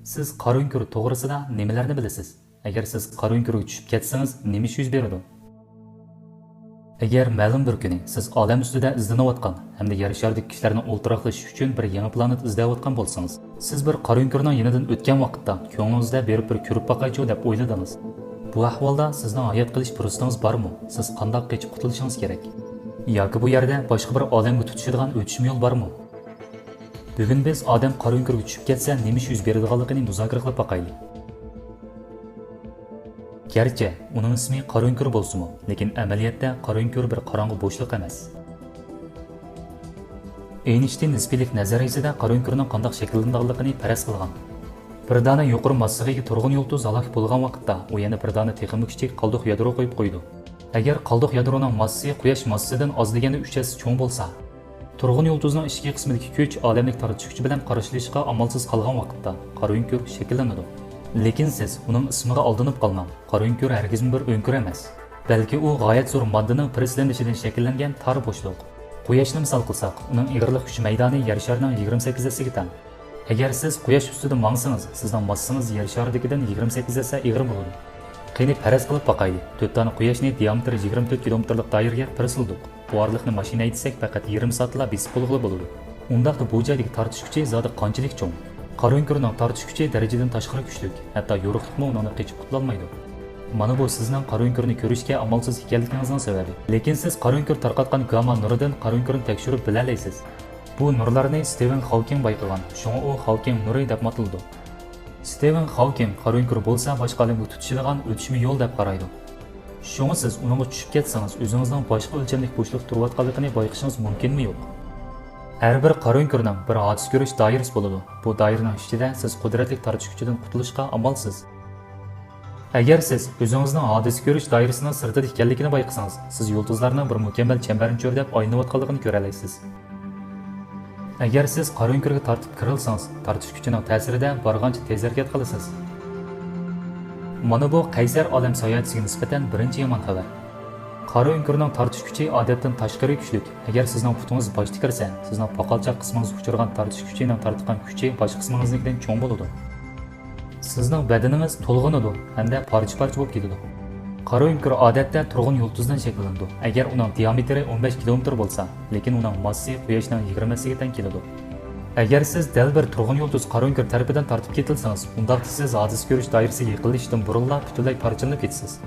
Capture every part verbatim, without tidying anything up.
سىز قارا ئۆڭكۈر توغرىسىدا نېمىلەرنى بىلىسىز؟ ئەگەر سىز قارا ئۆڭكۈرگە چۈشۈپ كەتسىڭىز، نېمە ئىش يۈز بېرىدۇ؟ ئەگەر مەلۇم بىر كۈنى سىز ئالەم ئۈستىدە ئىزدىنىۋاتقان ھەمدە يەر شارىدىكى كىشىلەرنىڭ ئولتۇراقلىشىش ئۈچۈن بىر يېڭى پلانېت ئىزدەۋاتقان بولسىڭىز، سىز بىر قارا ئۆڭكۈرنىڭ يېنىدىن ئۆتكەن ۋاقىتتا كۆڭلىڭىزدە بېرىپ بىر كۆرۈپ باقايچۇ دەپ ئويلىدىڭىز. بۇ ئەھۋالدا سىزنىڭ ھايات قېلىش پۇرسىتىڭىز بارمۇ؟ سىز قانداق قېچىپ قۇتۇلۇشىڭىز كېرەك؟ ياكى بۇ يەردە باشقا بىر ئالەمگە تۇتىشىدىغان ئۆتۈشمە يول بارمۇ؟ بۈگۈن بىز ئادەم قارا ئۆڭكۈرگە چۈشۈپ كەتسە نېمە ئىش يۈز بېرىدىغانلىقىنى مۇزاكىرە قىلىپ باقايلى. گەرچە ئۇنىڭ ئىسمى قارا ئۆڭكۈر بولسىمۇ، لېكىن ئەمەلىيەتتە قارا ئۆڭكۈر بىر قاراڭغۇ بوشلۇق ئەمەس. ئېينىشتىين نىسپىيلىك نەزەرىيىسىدە قارا ئۆڭكۈرنىڭ قانداق شەكىللىنىدىغانلىقىنى پەرەز قىلغان. بىر دانە يۇقىرى ماسسىغا ئىگە تۇرغۇن يۇلتۇز ھالاك بولغان ۋاقىتتا، ئۇ يەنە بىر دانە تېخىمۇ كىچىك قالدۇق يادرو قويۇپ قويىدۇ. ئەگەر قالدۇق يادرونىڭ ماسسىسى قۇياش ماسسىسىدىن ئاز دېگەندە ئۈچ ھەسسە چوڭ بولسا، تۇرغۇن يۇلتۇزنىڭ ئىچكى قىسمىدىكى كۈچ ئالەملىك تارتىش كۈچى بىلەن قارشىلىشىشقا ئامالسىز قالغان ۋاقىتتا، قارا ئۆڭكۈر شەكىللىنىدۇ. لېكىن سىز ئۇنىڭ ئىسمىغا ئالدىنىپ قالماڭ. قارا ئۆڭكۈر ھەرگىزمۇ بىر ئۆڭكۈر ئەمەس، بەلكى ئۇ غايەت زور ماددىنىڭ پىرسلىنىشىدىن شەكىللەنگەن تار بوشلۇق. قۇياشنى مىسال قىلساق، ئۇنىڭ ئېغىرلىق كۈچ مەيدانى يەر شارىنىڭ يىگىرمە سەككىز ھەسسىگە تەڭ. ئەگەر سىز قۇياش ئۈستىدە ماڭسىڭىز، سىزنىڭ ماسسىڭىز يەر شارىدىكىدىن يىگىرمە سەككىز ھەسسە ئېغىر بولىدۇ. قېنى، پەرەز قىلىپ باقايلى، تۆت دانە قۇياشنى دىيامېتىرى يىگىرمە تۆت كىلومېتىرلىق دائىرىگە پىرسلىدۇق. بۇ ئارىلىقنى ماشىنا ھەيدىسەك، پەقەت يېرىم سائەتلا بېسىپ بولغىلى بولىدۇ. ئۇنداقتا بۇ جايدىكى تارتىش كۈچى زادى قانچىلىك چوڭ؟ قارا ئۆڭكۈرنىڭ تارتىش كۈچى دەرىجىدىن تاشقىرى كۈچلۈك، ھەتتا يورۇقلۇقمۇ ئۇنىڭدىن قېچىپ قۇتۇلالمايدۇ. مانا بۇ سىزنىڭ قارا ئۆڭكۈرنى كۆرۈشكە ئامالسىز ئىكەنلىكىڭىزنىڭ سەۋەبى. لېكىن سىز قارا ئۆڭكۈر تارقاتقان گامما نۇرىدىن قارا ئۆڭكۈرنى تەكشۈرۈپ بىلەلەيسىز. بۇ نۇرلارنى ستىۋېن خاۋكىڭ بايقىغان، شۇڭا ئۇ خاۋكىڭ نۇرى دەپمۇ ئاتىلىدۇ. ستىۋېن خاۋكىڭ قارا ئۆڭكۈر بولسا باشقا ئالەمگە تۇتىشىدىغان ئۆتۈشمە يول دەپ قارايدۇ. شۇڭا سىز ئۇنىڭغا چۈشۈپ كەتسىڭىز، ئۆزىڭىزنىڭ باشقا ئۆلچەملىك بوشلۇقتا تۇرۇۋاتقانلىقىنى بايقىشىڭىز مۇمكىنمۇ يوق؟ ھەر بىر قارا ئۆڭكۈرنىڭ بىر ھادىسە كۆرۈش دائىرىسى بولىدۇ. بۇ دائىرىنىڭ ئىچىدە سىز قۇدرەتلىك تارتىش كۈچىدىن قۇتۇلۇشقا ئامالسىز. ئەگەر سىز ئۆزىڭىزنىڭ ھادىسە كۆرۈش دائىرىسىنىڭ سىرتىدا ئىكەنلىكىنى بايقىسىڭىز، سىز يۇلتۇزلارنىڭ بىر مۇكەممەل چەمبەرنى چۆرىدەپ ئايلىنىۋاتقانلىقىنى كۆرەلەيسىز. ئەگەر سىز قارا ئۆڭكۈرگە تارتىپ كىرىلسىڭىز، تارتىش كۈچىنىڭ تەسىرىدە بارغانچە تېز ھەرىكەت قىلىسىز. مانا بۇ قەيسەر ئالەم ساياھەتچىسىگە نىسبەتەن بىرىنچى يامان خەۋەر. قارا ئۆڭكۈرنىڭ تارتىش كۈچى ئادەتتىن تاشقىرى كۈچلۈك. ئەگەر سىزنىڭ پۇتىڭىز باشتا كىرسە، سىزنىڭ پاقالچاق قىسمىڭىزغا ئۇچرىغان تارتىش كۈچىنىڭ تارتقان كۈچى باشقا قىسمىڭىزنىڭكىدىن چوڭ بولىدۇ. سىزنىڭ بەدىنىڭىز تولغىنىدۇ ھەمدە پارچە-پارچە بولۇپ كېتىدۇ. قارا ئۆڭكۈر ئادەتتە تۇرغۇن يۇلتۇزدىن شەكىللىنىدۇ، ئەگەر ئۇنىڭ دىيامېتىرى ئون بەش كىلومېتىر بولسا، لېكىن ئۇنىڭ ماسسىسى قۇياشنىڭ يىگىرمە ھەسسىگە تەڭ كېلىدۇ. ئەگەر سىز دەل بىر تۇرغۇن يۇلتۇز قارا ئۆڭكۈر تەرىپىدىن تارتىپ كېتىلسىڭىز، ئۇنداقتا سىز ھادىسە كۆرۈش دائىرىسىگە يېقىنلىشىشتىن بۇرۇنلا پۈتۈنلەي پارچىلىنىپ كېتىسىز.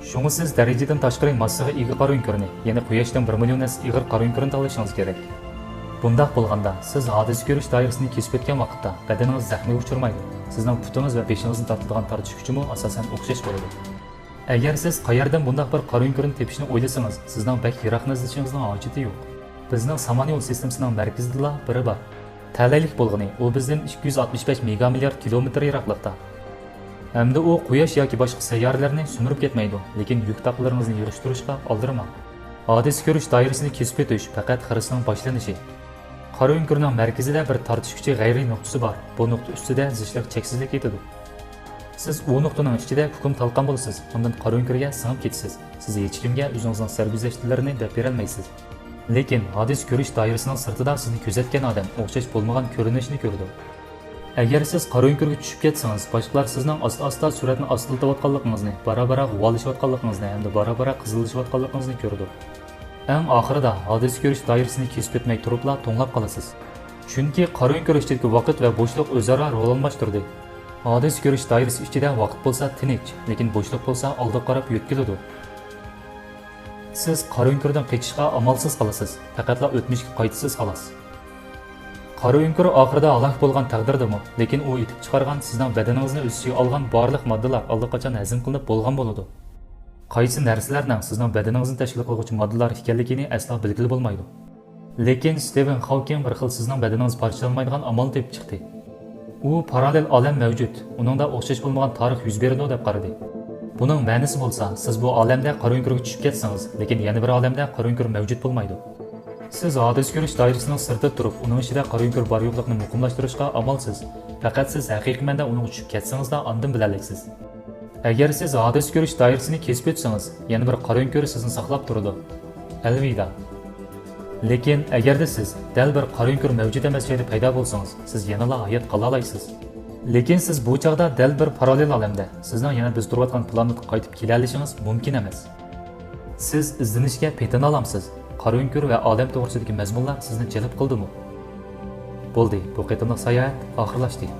شۇڭا سىز دەرىجىدىن تاشقىرى ماسسىغا ئىگە قارا ئۆڭكۈرنى، يەنى قۇياشتىن بىر مىليون ھەسسە ئېغىر قارا ئۆڭكۈرنى تاللىشىڭىز كېرەك. بۇنداق بولغاندا، سىز ھادىسە كۆرۈش دائىرىسىنى كېسىپ ئۆتكەن ۋاقىتتا بەدىنىڭىز زەخمىگە ئۇچرىمايدۇ، سىزنىڭ پۇتىڭىز ۋە بېشىڭىزنى تارتىدىغان تارتىش كۈچىمۇ ئاساسەن ئوخشاش بولىدۇ. ئەگەر سىز قەيەردىن بۇنداق بىر قارا ئۆڭكۈرنى تېپىشنى ئويلىسىڭىز، سىزنىڭ بەك يىراقنى ئىزدىشىڭىزنىڭ ھاجىتى يوق. بىزنىڭ سامان يول سىستېمىسىنىڭ مەركىزىدىلا بىرى بار. تەلەيلىك بولغىنى، ئۇ بىزدىن ئىككى يۈز ئاتمىش بەش مېگا مىليارد كىلومېتىر يىراقلىقتا. ھەمدە ئۇ قۇياش ياكى باشقا سەييارىلەرنى سۈمۈرۈپ كەتمەيدۇ، لېكىن يۈك تاقلىرىڭىزنى يىغىشتۇرۇشقا ئالدىرىماڭ. ھادىسە كۆرۈش دائىرىسىنى كېسىپ ئۆتۈش پەقەت خىرىسنىڭ باشلىنىشى. قارا ئۆڭكۈرنىڭ مەركىزىدە بىر تارتىش كۈچى غەيرىي نۇقتىسى بار. بۇ نۇقتا ئۈستىدە زىچلىق چەكسىزلىككە يېتىدۇ. سىز ئۇ نۇقتىنىڭ ئىچىدە كۇكۇم تالقان بولىسىز، ئاندىن قارا ئۆڭكۈرگە سىڭىپ كېتىسىز. سىز ھېچكىمگە ئۆزىڭىزنىڭ سەرگۈزەشتلىرىنى دەپ بېرەلمەيسىز. لېكىن ھادىسە كۆرۈش دائىرىسىنىڭ سىرتىدا سىزنى كۆزەتكەن ئادەم ئوخشاش بولمىغان كۆرۈنۈشنى كۆرىدۇ. ئەگەر سىز قارا ئۆڭكۈرگە چۈشۈپ كەتسىڭىز، باشقىلار سىزنىڭ ئاستا-ئاستا سۈرئەتنى ئاستىلىتىۋاتقانلىقىڭىزنى، بارا-بارا غۇۋالىشىۋاتقانلىقىڭىزنى ھەمدە بارا-بارا قىزىللىشىۋاتقانلىقىڭىزنى كۆرىدۇ. ئەڭ ئاخىرىدا ھادىسە كۆرۈش دائىرىسىنى كېسىپ ئۆتمەي تۇرۇپلا توڭلاپ قالىسىز. چۈنكى قارا ئۆڭكۈر ئىچىدىكى ۋاقىت ۋە بوشلۇق ئۆزئارا رول ئالماشتۇردى. ھادىسە كۆرۈش دائىرىسى ئىچىدە ۋاقىت بولسا تىنچ، لېكىن بوشلۇق بولسا ئالدىغا قاراپ يۆتكىلىدۇ. سىز قارا ئۆڭكۈردىن قېچىشقا ئامالسىز قالىسىز، پەقەتلا ئۆتمۈشكە قايتىسىز، خالاس. قارا ئۆڭكۈر ئاخىرىدا ھالاك بولغان تەقدىردىمۇ، لېكىن ئۇ ئېتىپ چىقارغان سىزنىڭ بەدىنىڭىزنى ئۆز ئىچىگە ئالغان بارلىق ماددىلار ئاللىقاچان ھەزىم قىلىنىپ بولغان بولىدۇ. قايسى نەرسىلەرنىڭ سىزنىڭ بەدىنىڭىزنى تەشكىل قىلغۇچى ماددىلار ئىكەنلىكىنى ئەسلا بىلگىلى بولمايدۇ. لېكىن ستىۋېن خاۋكىڭ بىر خىل سىزنىڭ بەدىنىڭىز پارچىلانمايدىغان ئامالنى تېپىپ چىقتى. ئۇ پاراللېل ئالەم مەۋجۇت، ئۇنىڭدا ئوخشاش بولمىغان تارىخ يۈز بېرىدۇ دەپ قارىدى. بۇنىڭ مەنىسى بولسا، سىز بۇ ئالەمدە قارا ئۆڭكۈرگە چۈشۈپ كەتسىڭىز، لېكىن يەنە بىر ئالەمدە قارا ئۆڭكۈر مەۋجۇت بولمايدۇ. سىز ھادىسە كۆرۈش دائىرىسىنىڭ سىرتىدا تۇرۇپ، ئۇنىڭ ئىچىدە قارا ئۆڭكۈر بار يوقلۇقىنى مۇقىملاشتۇرۇشقا ئامالسىز. پەقەت سىز ھەقىقىي مەنىدە ئۇنىڭغا چۈشۈپ كەتسىڭىزلا ئاندىن بىلەلەيسىز. ئەگەر سىز ھادىسە كۆرۈش دائىرىسىنى كېسىپ ئۆتسىڭىز، يەنە بىر قارا ئۆڭكۈر سىزنى ساقلاپ تۇرىدۇ. ئەلۋىدا. لېكىن ئەگەردە سىز دەل بىر قارا ئۆڭكۈر مەۋجۇت ئەمەس جايدا پەيدا بولسىڭىز، سىز يەنىلا ھايات قالالايسىز. لېكىن سىز بۇ چاغدا دەل بىر پاراللېل ئالەمدە، سىزنىڭ يەنە بىز تۇرۇۋاتقان پلانېتقا قايتىپ كېلەلىشىڭىز مۇمكىن ئەمەس. سىز ئىزدىنىشكە پېتىنالامسىز؟ قارا ئۆڭكۈر ۋە ئالەم توغرىسىدىكى مەزمۇنلار سىزنى جەلپ قىلدىمۇ؟ بولدى، بۇ قېتىملىق ساياھەت ئاخىرلاشتى.